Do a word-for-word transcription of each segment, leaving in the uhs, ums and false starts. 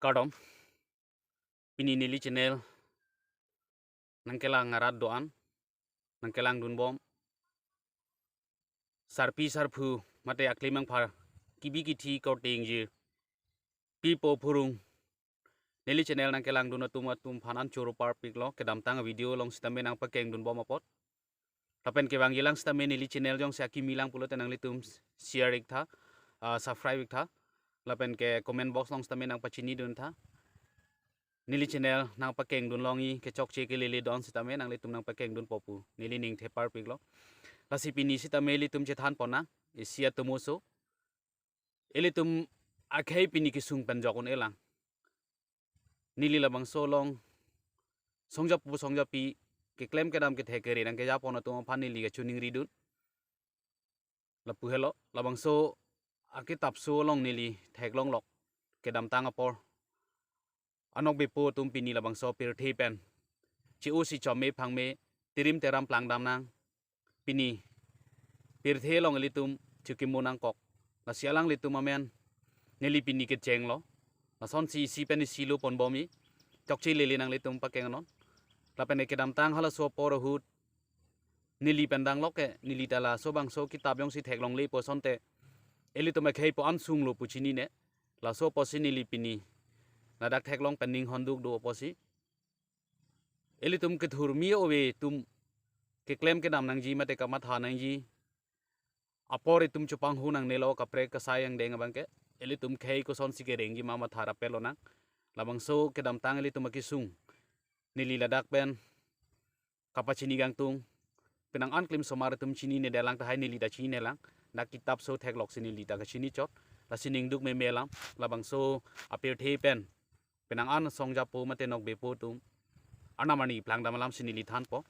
Kardom. Pini neli channel nangkelang arat do-an, nangkelangdunbom sarpi sarpo mate aklimang phar kibi kithi korte ingjir pipo phurung neli channel nangkelangdun atum atum aphan an choro parpiklo. Kedamtang video along sitame nangpakengdunbom apot. Lapen kevangjilang sitame neli channel jongsi akimi lang pulote nanglitum share iktha, ah, subscribe iktha. Lapen ke comment box along sitame nangpachinidun tha. Neli channel nangpakengdun longji kechokche kelele do-an sitame nanglitum nangpakengdunpo pu neli ning the parpiklo. Lasi pini sitame ilitum chethanpon nang isi atomoso. Ilitum akhei pini kesung pen jok un-elang. Neli labangso along songjapo songjapi keklem kedam kethek kere nangkejapon atum aphan neli kachiningridun. Lapu helo, labangso akitapso along neli theklonglok. Kedamtang apor anokbepo atum pini labangso pirthe pen che-o si chome phangme, tirim teram plangdam nang. Pini pirthe along ilitum chukimo nangkok. Lasi alanglitum amen neli pini kechenglo. Lasonsi isi pen isi lo ponbomji. Chokche lele nanglitum pakengnon. Lapen kedamtang halaso apor ahut neli pen danglok ke, neli ta laso bangso kitap jongsi theklongle pu asonte ilitum akhei po an sunglo pu chinine. Laso apotsi neli pini ladak theklong pen ning honduk do apotsi ilitum kethurmi ove atum keklem kedam nangji mate kamatha nangji apor itum chepanghu nangnelo, kaprek kasai angdeng abangke ilitum khei kosonsi kerengji ma matha rapet lonang. Labangso kedamtang ilitum akesung neli ladak pen kapachini kangtung. Penang an klim osomar atum chininedelang tahai, neli ta chininelang. Dak kitapso thekloksi neli ta kachini chot. Lasi ningduk meme alam. Labangso apirthe pen penang an songjapo mate nokbepo atum arnam arni plangdam alamsi neli thanpo.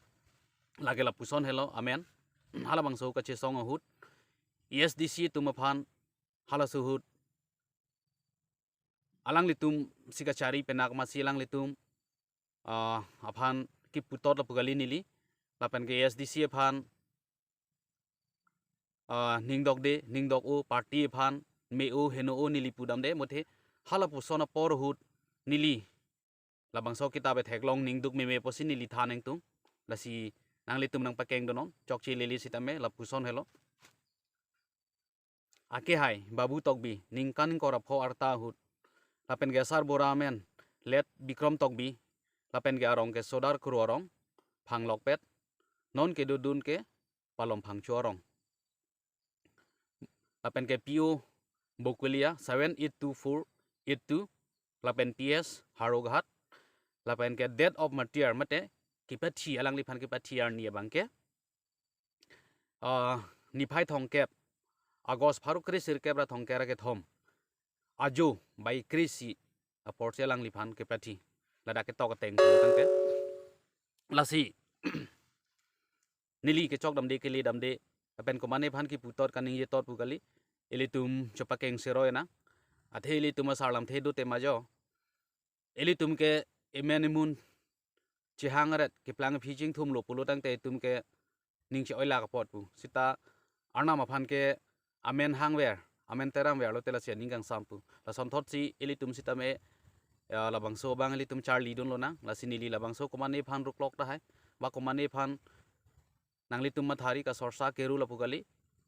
Lake lapuson helo, amen. Halabangso kachesong ahut A S D C atum aphan halaso ahut alanglitum si kachari penak masi alanglitum, ah, aphan kiputot lapu kali neli. Lapen ke A S D C aphan, ah, ningdokde, ningdok-o, party aphan me-o, heno-o neli pudamde, muthe halapuson apor ahut neli labangso kitap theklong ningduk meme apotsi neli than ingtung. Lasi nanglitum nangpakengdunnon, chokche lele sitame lapuson helo. Akehai Babu Tokbi ningkan ingkoi ra pho arta ahut, lapen ke asarbura amen Late Bikrom Tokbi, lapen ke arong ke Sodar Kro arong, Phanglokpet, non kedodun ke Palomphangcho arong. Lapen ke P O Bokulia seven eight two four eight two, lapen P S Howraghat, lapen ke date of martyr mate kipathi, alangliphan kipathi arni abangke, ah, niphai thomkep August pharo kre sirkep ra thomkep ra kethom ajo bai kre-isi apor si alangliphan kipathi. Ladak ketok ateng tangte. Lasi neli kechok damde kele damde lapen komatne aphan kiputot kaningje tot pu kali. Ilitum chepakeng seroi na. Athe ilitum asar lamthe do tema jo. Ilitum ke emen emun chehang aret keplang phi chingthumlo pulo tangte itum ke ning che-oilak apot pu. Sita arnam aphan ke amen hangver, amen teramver lote lasi aning kangsam pu. Lasonthotsi ilitum sitame, ya, labangso abang ilitum charlidun lonang. Lasi neli labangso komatne aphan ruklok tahai, ba komatne aphan nanglitum mathari kasorsa keru lapu kali,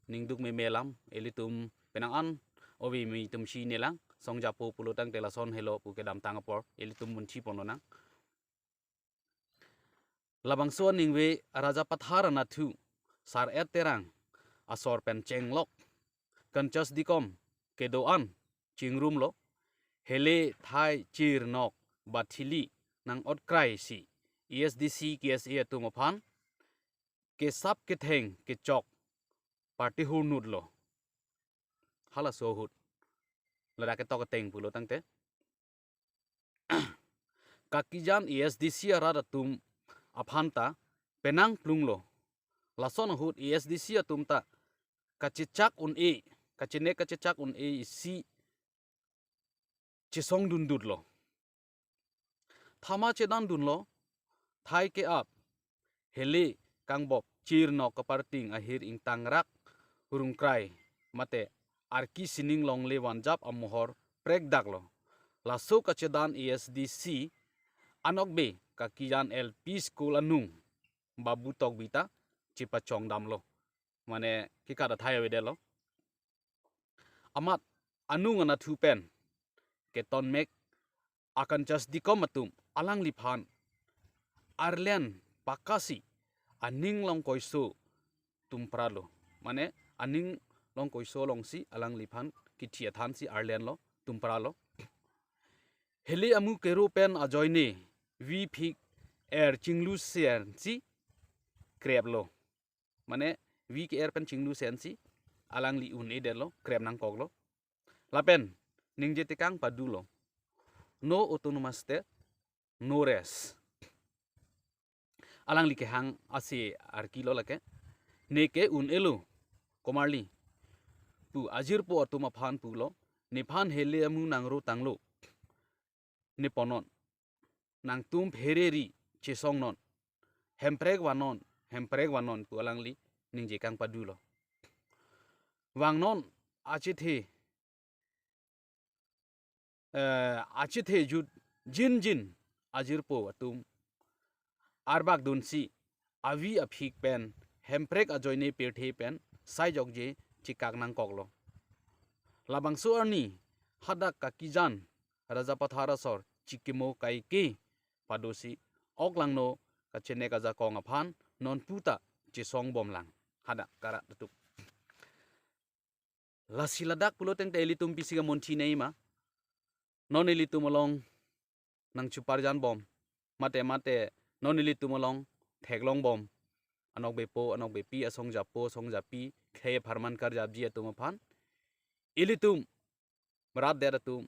ningduk meme alam, ilitum penang an ove me itum chininelang, songjapo pulo tangte lason helo pu kedamtang apor ilitum munthipon lonang. Labangso aningve Raja Pathar anatthu Sar-et Terang asor pen chenglok Kanchas Dikom kedo-an chingrumlo, hele thai chir nok bathili nang-otkrai si A S D C K S A atum aphan kesap ketheng kechok party hurnutlo. Halaso ahut ladak ketok ateng pulo tangte, kakijan A S D C arat atum aphan ta penang plunglo. Lason ahut A S D C atum ta kachechak un-e, kachenek kachechak un-e isi chesongdundutlo. Thama chedandunlo, thai ke-ap, hele kangbop chir nok kaparting ahir ingtangrak rungkrai mate arki sining longle vanjap amohor prekdaklo. Laso kachedan A S D C anokbe Kakijan L P School anung Babu Tokbi ta chepachongdamlo. Mane kekat athai avedetlo. Amat anung anatthu pen ketonmek akanchas dikom atum alangliphan arlen pakasi aning longkoiso tumpralo. Mane aning longkoiso alongsi alangliphan kithi athansi arlenlo, tumpralo. Heli amu kero pen ajoine vi phik er chinglu sensi kreplo. Mane vi ke-er pen chinglu sensi alangli un-edetlo, krep nangkoklo. Lapen ningje tekang padulo. No autonomous state, no rest. Alangli kehang ase arkilo lake. Neke un-elo komarli pu ajirpo atum aphan pulo. Nephan heli amu nangro tanglo. Neponon. Nangtum phereri chesongnon. Hemprek vannon, hemprek vannon pu alangli ningje kangpadulo. Vangnon achethe, eh, achethe jut jinjin ajirpo atum arbak dunsi avi aphik pen hemprek ajoine pirthe pen saijokje chekak nangkoklo. Labangso arni hadak Kakijan Rajapathar asor chikimo kaike padosi oklangno kachenek ajakong aphan nonputa chesongbomlang hadak karat tutup. Lasi ladak pulo tangte ilitum pisi kamonthinei ma? Non ilitum along nangchuparjanbom, mate mate non ilitum along theklongbom, anokbepo anokbepi, asongjapo asongjapi, khei apharman karjapji atum aphan, ilitum rat det atum,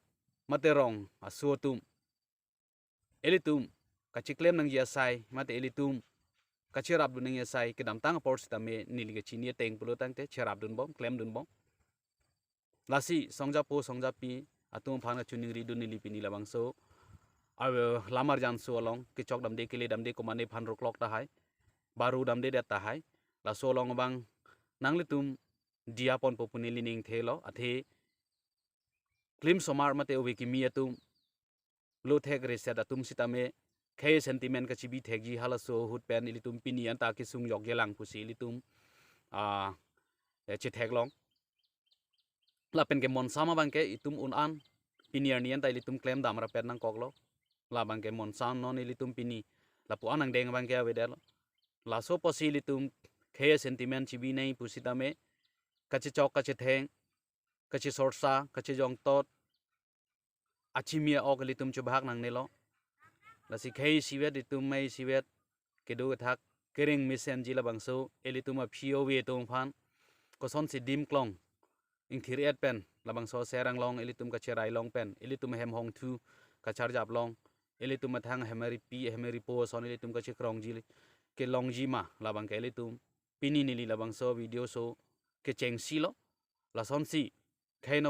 mate rong aso atum, ilitum kachiklem nangji asai mate ilitum kachirapdun nangji asai kedamtang apor sitame neli kachini ateng pulo tangte chirapdunbom, klemdunbom. Lasi songjapo songjapi atum aphan kachiningridun neli pini labangso awe lamarjanso along kechokdamde keledamde komane aphan ruklok tahai, baru damdedet tahai. Laso along abang nanglitum diya ponpo pu neli ningthelo, athe klim somar mate ove kimi atum, lothek reset atum sitame khei sentiment kachibi thekji halaso ahut pen ilitum pini anta kesungjokjelang pusi ilitum, ah, eh, chetheklong. Lapen ke monsam abangke itum un-an pini arni anta ilitum klemdam rapet nangkoklo. Labangke monsam non ilitum pini lapu-an angdeng abangke avedetlo. Laso apotsi ilitum khei sentiment chibinei pusitame kachechok kachetheng, kachesorsa, kachejongtot, achimi a-ok ilitum chubahak nangnelo. Lasi khei isivet itum mei isivet kedo kethak kereng mesenji labangso ilitum aphi ove atum aphan kosonsi dim klong ingthir-et pen labangso serang long ilitum kacherai long pen ilitum hem hongthu kacharjap long, ilitum mathang hem aripi hem aripo ason ilitum kachekrongji kelongji ma, labangke ilitum pini neli labangso video so kechengsilo. Lasonsi khei nok